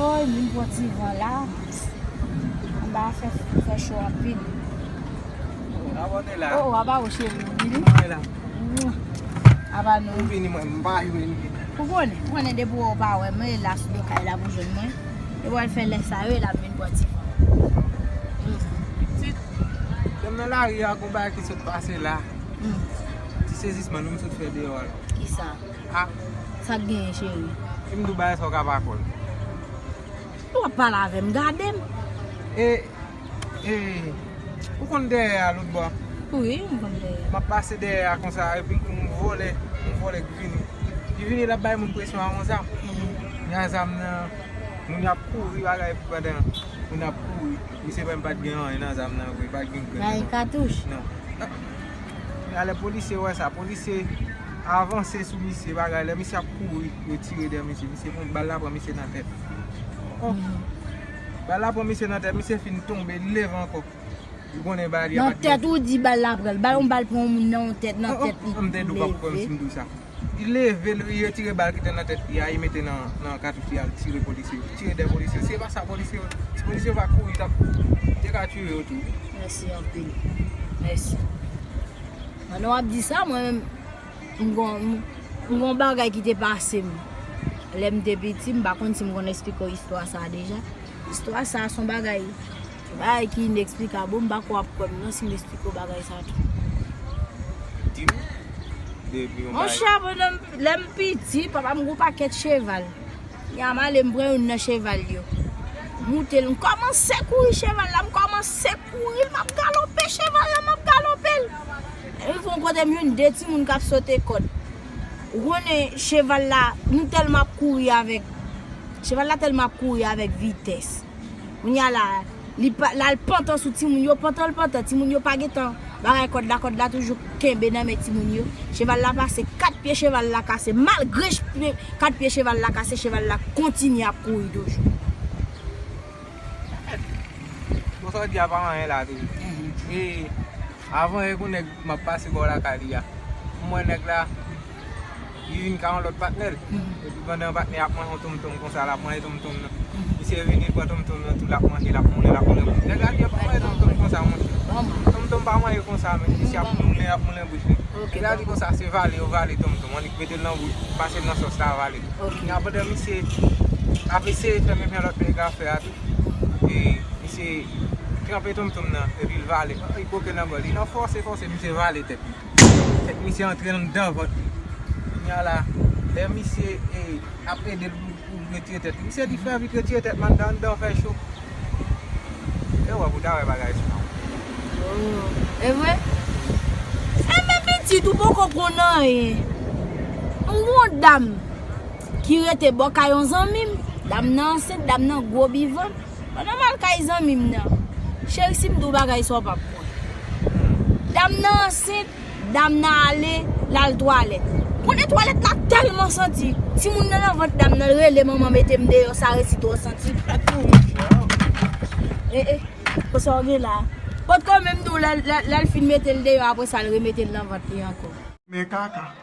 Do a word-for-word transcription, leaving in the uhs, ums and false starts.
Oy, m vin pran ti van la. Anba a fè, fè cho anpil. Abòne la. Oh, oh, apa ou cheri, ou vini? Mwen la. Apa nou? Ou vini, mwen, m pa jwenn li. Ou konnen, ou konnen depi ou pa wè mwen, e la sou do kay la pou jwenn mwen. E w al fè lè sa yo, e la m vin pran ti van. Pitit, lè m nan lari a, gon bagay ki sot pase la. Ti sezisman, nou m sot fè deyò a la. Kisa? Ah. Sa k genyen, cheri? Si m di w bagay sa, w ka pa kwè m. Ou ap pale avè m, gade m. E, e, ou konn dèyè a lòt bò? Wi, m konn dèyè a. M ap pase dèyè a konsa, epi m vòlè, m vòlè k vini. Li vini, l ap bay moun presyon a yon zam. Li a zam nan, moun y ap kouri bagay pandan moun ap kouri. Misye menm pa t gen anyen nan zam nan vre, pa t gen grenn. Bay katouch? Non. Alè polisye wè sa, polisye avanse sou misye bagay, lè misye ap kouri, yo tire dèyè misye, misye pran bal la pran misye nan tèt. Oh. Bal la pran misye nan tèt, misye fin tonbe, li leve ankò. Ou konnen bagay li a pa t gen. Nan tèt ou di bal la pran l, bay yon bal pran yon moun nan yon tèt, nan tèt li leve. M te di w p ap kwè m si m di w sa. Li leve, li retire bal ki te nan tèt li a, li mete nan, nan katouch li a, li tire polisye yo. Tire dèyè polisye yo. Si se pa sa, polisye yo, si polisye yo pa kouri, t ap, te ka tiye yo tou. Mèsi anpil. Mèsi. Pandan w ap di sa, mwen menm, m gon, m, m gon bagay ki te pase m. Lè m te piti, m pa konn si m konn eksplike w istwa sa a deja. Istwa sa a se yon bagay, se yon bagay ki ineksplikab. M pa kwè w ap kwè m non si m eksplike w bagay sa a tou. Di m. Depi yon bagay. Monchè, pandan m, lè m piti, papa m gen yon pakèt cheval. Kounya m ale, m pran youn nan cheval yo. M moute l, m kòmanse kouri cheval la, m kòmanse kouri l, m ap galope cheval la, m ap galope l. Epi rive yon kote, m jwenn de timoun k ap sote kòd. Ou konnen cheval la, nou tèlman ap kouri avèk, cheval la tèlman ap kouri avèk vitès. Kounya la, li pa, l al pantan sou timoun yo, pantan l pantan, timoun yo pa gentan bagay kòd la, kòd la toujou kenbe nan men timoun yo. Cheval la pase kat pye cheval la kase, malgre ch-, pye, kat pye cheval la kase, cheval la kontinye ap kouri toujou. Bon, sa w di a pa anyen la tou. E avan yè gon nèg m ap pase bò lakay li a. M wè nèg la, li vin ka yon lòt patnè l. Epi pandan patnè a ap manje yon tonmtonm konsa, l ap manje tonmtonm nan. Misye vini, li pran tonmtonm nan tou, l ap manje, l ap moulen, l ap moulen bouch. Nèg la di, "Yo pa manje tonmtonm konsa, monchè. Tonmtonm pa manje konsa, men." Misye ap moulen, ap moulen bouch li. Nèg la di konsa, "Se vale, yo vale tonmtonm." Annik mete l nan bouch, pase l nan sòs la, vale. Kounya pandan misye ap eseye fè menm jan lòt nèg la fè a tou. E misye tranpe tonmtonm nan, epi l vale. Li koke nan bò li. Nan fòse, fòse, misye vale tèt li. Tèt misye antre anndan vant li. Kounya la, lè misye, e, ap ede l pou, pou retire tèt li, misye di, "Frè, vit retire tèt m anndan, anndan fè cho." E wè, pou ta wè bagay sa. Oh, e vre? Sa menm pitit ou poko konn anyen. M gon dam ki rete bò kay yon zanmi m. Dam nan ansent, dam nan gwo bivant. Pandan m al kay zanmi m nan, cheri, si m di w bagay sa w p ap kwè. Dam nan ansent, dam nan ale, l al twalèt. Konnen twalèt la tèlman santi. Timoun nan nan vant dam nan, l rele manman mete m deyò, sa resi twò santi. E, e, konsa w gen la. Potko menm di w lè, lè, lè l fin mete l deyò, apre sa l remete l nan vant li ankò. Men kaka.